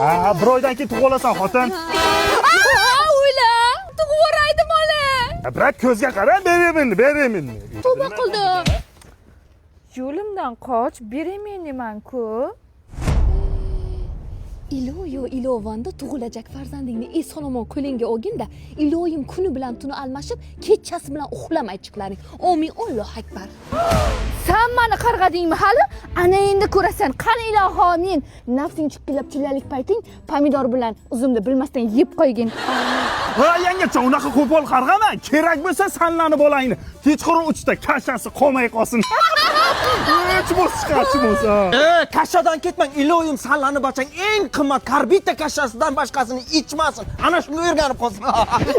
Ha, bir oydan keyin tug'ib olasan, xotin. O'yla, tug'ib yuboraydi bola. Брат, ko'zga qara, беременный, беременный. Tavba qildim. Yo'limdan qoch, беременный man-ku. Iloyo ilovanda tug'ilajak farzandingni eson omon qo'lingga olginda, iloyim kuni bilan tuni almashib, kechasi bilan uxlamay chiqlaring. Omin, Allohu akbar. San mani qarg'adingmi hali? Ana endi ko'rasan. Qani ilohi amin. Nafsing chiqillab chillalik payting pomidor bilan uzumni bilmasdan yeb qo'ygin. Ha, yangacha, unaqa qo'pol qarg'ama. Kerak bo'lsa sanlani bolangni. Kechqurun 3 ta kashasi qolmay qolsin. Chimos chiqar, chimos. Ha. E, kashadan ketmang, iloyim sanlani bachang eng qimmat karbita kashasidan boshqasini ichmasin. Ana shunga o'rganib qolsin.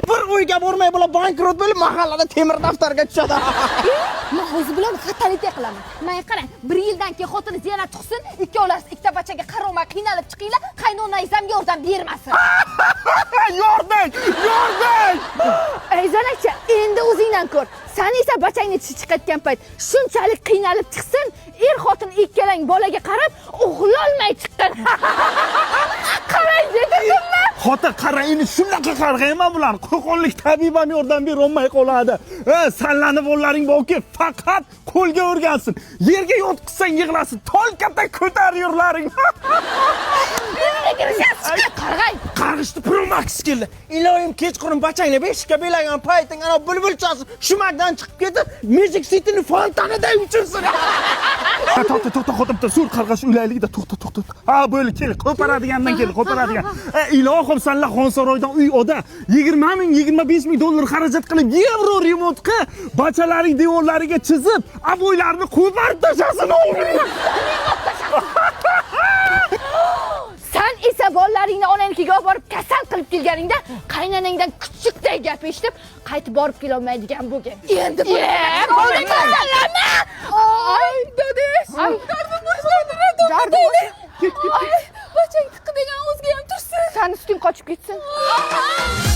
Bir uyga bormay bular bankrot bo'lib mahallada temir daftarga tushadi. Man hozir bilan fatalite qilaman. Menga qarang, bir yildan keyin xotiningiz yana tug'sin, ikkovlari ikkita bachaga qaramay qiynalib chiqinglar, qaynonangiz ham yordam bermasin. Yordam, yordam. Ayzon aka, endi o'zingdan ko'r. San esa bachangni tishi chiqayotgan payt shunchalik qiynalib chiqsin, er xotin ikkalang bolaga qarab uxlolmay chiqqin. Qarang, yedirdimmi? Xotin, qara, endi shunaqa qarg'ayman bularni. Qo'qonlik tabib ham yordam berolmay qoladi. Ha, sanlanib bolalaring borki, faqat qo'lga o'rgansin. Yerga yotqizsang yig'lasin. Tol katta ko'tar yurlaring. Qarg'ang. Qarg'ishni Pro Max Keldi. Iloyim kechqurun bachangni beshikka belagan payting ana bulbulchasi shumakdan chiqib ketib, Magic City'ni fontaniday uchirsin. Ha, to'xta, to'xta, xotin, bitta zo'r qarg'ash ulaylikda, to'xta, to'xta. Ha, bo'ldi, kel, qo'paradigandan kel, qo'paradigan. Ilohim, sanlar Xonsaroydan uy oda 20 ming, 25 ming dollar xarajat qilib, yevro remont qil, bachalaring devorlariga chizib, обой larni qo'parib tashlasin, o'g'lim. San esa bolalaringni onangnikiga olib borib kasal qilib kelganingda qaynonangdan kuchukday gap eshitib, qaytib borib kelolmaydigan bo'lgin. Endi Kasallanma! Ay, dadash. Ay. Dardim boshlandi. Dardim. Ay, bachang tiqi degan o'zga ham tursin. Sani suting qochib ketsin. Ay.